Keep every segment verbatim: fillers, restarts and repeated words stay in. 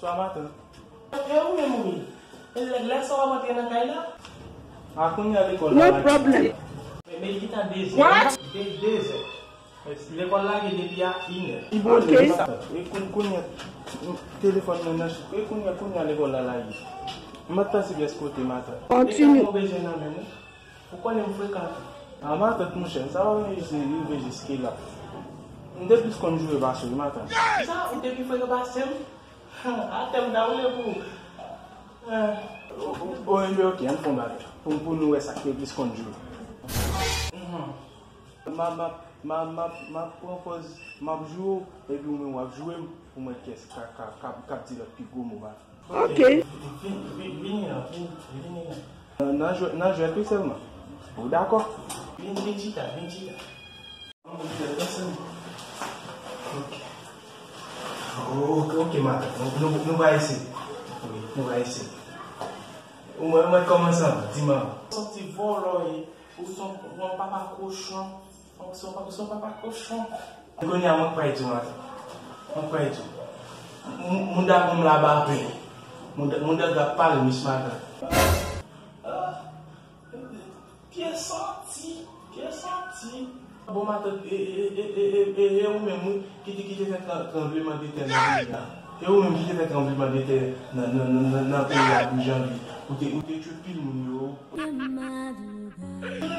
Bonswa matant. E ou menm wi. E lè, lè sa w ap antre nan kay la? A kounye a lekòl la. No problem. Men, men li gentan dezè. What? De, dezè. Lekòl lage depi a inè. Ok. E koun-, kounye a, telefòn mwen nan, e kounye a, kounye a lekòl la lage. M ap tann si pyès kote matant. Kontini. E sa w bezwen nan men mwen? Ou konnen m frekan. A matant monchè, sa pa vle di se rive jiske la. M te plis konn joure pase w wi matant. Sa, ou te pi frekan pase m? Atè m ta woule pou ou. O, o, o, enben, ok, ann fè yon bagay. Pou, pou nou wè sa k te plis konn joure. Mhm. M ap, m ap, m ap, m ap, m ap pran pòz, m ap joure w, epi ou menm w ap joure m, pou m wè kiyès k ap, k ap, k ap, k ap di lòt pi gwo mo, ba. Ok. Vin, vin, vini la, vin, vini la. Nan, nan jwèt, nan jwèt wi sèlman. Ou dakò? Vin, vin chita, vin chita. Ann fè l ansanm. Ok. O, ok, ok, matant. Nou, nou, nou va eseye. Wi, nou va eseye. Ou mwen, mwen kòmanse anvan, di m anvan. Ou se yon ti vòlò ye. Ou se yon, yon papa kochon. Ou se yon, ou se yon papa kochon. Kounye a, mwen k pral di w, matant. Mwen k pral di w. Mou-, mouda pou m la ba pen. Mouda, mouda ap pale, mis matant. Ah. Pye santi, pye santi. Bon, matant, e, e, e ou menm, wi, ki te, ki te fè tran-, tranbleman de tè nan peyi a. E ou menm ki te fè tranbleman de tè nan, nan, nan, nan, nan peyi a de janvye. Ou te, ou te tchwe pil moun yo. Ou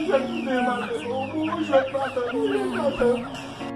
jwèt pou mwen, matant. Ou, ou jwèt, matant. Ou jwèt, matant.